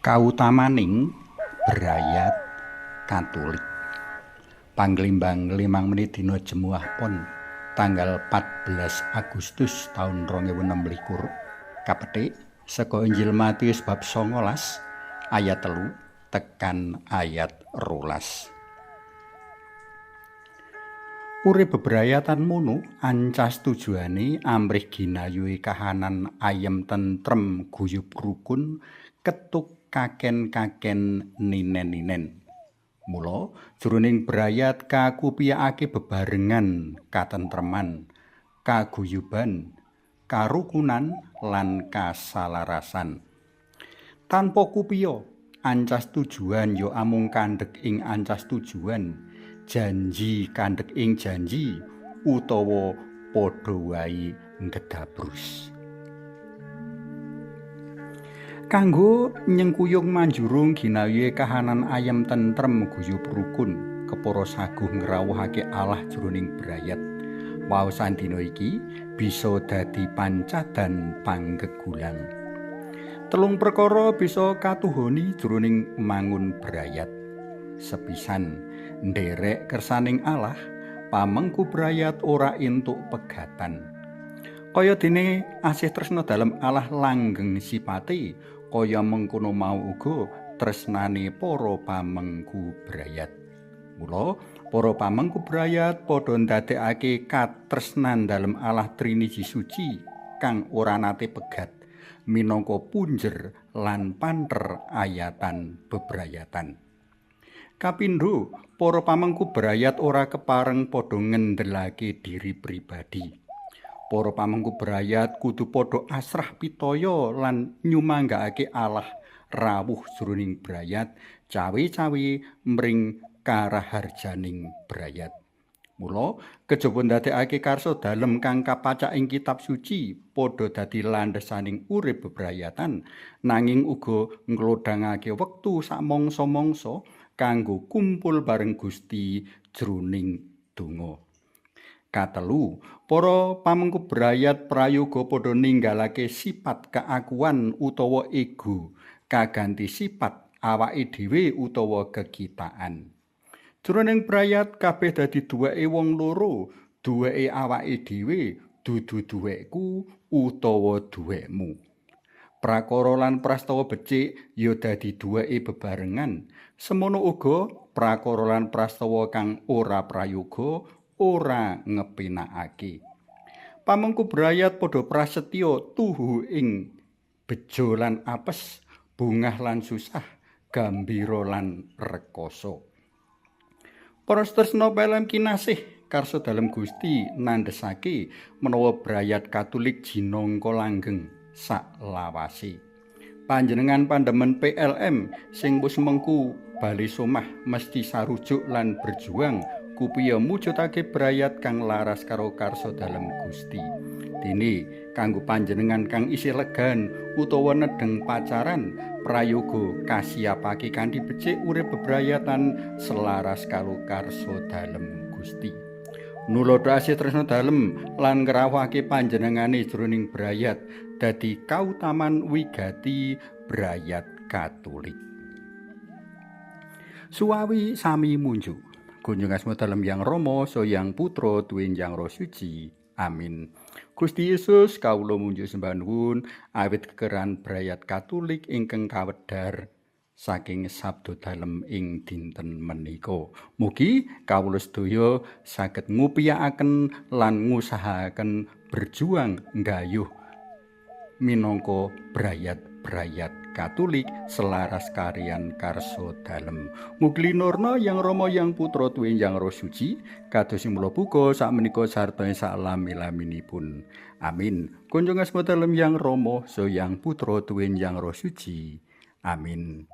Kautamaning brayat Katulik. Panglimbang 5 menit dina Jemuah Pon tanggal 14 Agustus taun 2026 kapetik saka Injil Matius bab 19 ayat 3 tekan ayat 12. Urip bebrayatan mono ancas tujuane amrih ginayuhe kahanan ayem tentrem guyub rukun ketuk kaken-kaken ninen-ninen. Mula jroning brayat kakupiyakake bebarengan katentreman, kaguyuban, karukunan lan kasalarasan. Tanpa kupiya ancas tujuan ya amung kandhek ing ancas tujuan, janji kandhek ing janji utawa padha wae nggedabrus. Kanggo nyengkuyung manjurung ginayuhe kahanan ayem tentrem guyub rukun, kepara saguh ngrawuhake Allah jroning brayat. Waosan dina iki bisa dadi pancadan panggegulang. Telung perkara bisa katuhoni jroning mangun brayat. Sepisan, nderek kersaning Allah, pamengku brayat ora entuk pegatan. Kaya dene asih tresna dalem Allah langgeng sipate, kaya mengkono mau uga tresnane para pamengku brayat. Mula para pamengku brayat padha ndadekake katresnan dalem Allah Triniji Suci kang ora nate pegat minangka punjer lan panter ayatan bebrayatan. Kapindho, para pamengku brayat ora kepareng padha ngendelake diri pribadi. Para pamengku brayat kudu padha asrah pitaya lan nyumanggakake Allah rawuh jroning brayat cawe-cawe mring karaharjaning brayat. Mula kejaba ndadekake karsa dalem kang kapacak ing kitab suci padha dadi landhesaning urip bebrayatan, nanging uga nglodhangake wektu samangsa-mangsa kanggo kumpul bareng Gusti jroning donga. Katelu, para pamengku brayat prayoga padha ninggalake sifat keakuan utawa ego kaganti sifat awake dhewe utawa kekitaan. Jroning brayat kabeh dadi duweke wong loro, duweke awake dhewe, dudu duwekku utawa duwekmu. Prakara lan prastawa becik ya dadi duweke bebarengan. Semono uga prakara lan prastawa kang ora prayoga ora ngepenakake. Pamengku brayat padha prasetya tuhu ing bejo lan apes, bungah lan susah, gambira lan rekoso. Para tresna pelem kinasih, karsa dalem Gusti nandhesake menawa brayat Katulik jinangka langgeng sak lawase. Panjenengan pandemen PLM sing wis mengku bali somah mesti sarujuk lan berjuang kupiya mujudake brayat kang laras karo karsa dalem Gusti. Dene kanggo panjenengan kang isih legan utawa nedeng pacaran, prayoga kasiapake kanthi becik urip bebrayatan selaras karo karsa dalem Gusti. Nuloda asih tresna dalem lan ngrawuhake panjenengane jroning brayat dadi kautaman wigati brayat Katulik. Suwawi sami munjuk. Kunjung asma dalem Yang Rama, Yang Putra, tuwin Yang Roh Suci. Amin. Gusti Yesus, kawula munjuk sembah nuwun awit kekeran brayat Katulik ingkang kawedhar saking sabda dalem ing dinten menika. Mugi kawula sedaya saged ngupiyakaken lan ngusahakaken berjuang nggayuh minangka brayat-brayat Katulik selaras kariyan karsa dalem. Mugi linurna Yang Rama, Yang Putra, tuwin Yang Roh Suci, kados mula buka sakmenika sarta ing saklami-laminipun. Amin. Kunjung asma dalem Yang Rama, Yang Putra, tuwin Yang Roh Suci. Amin.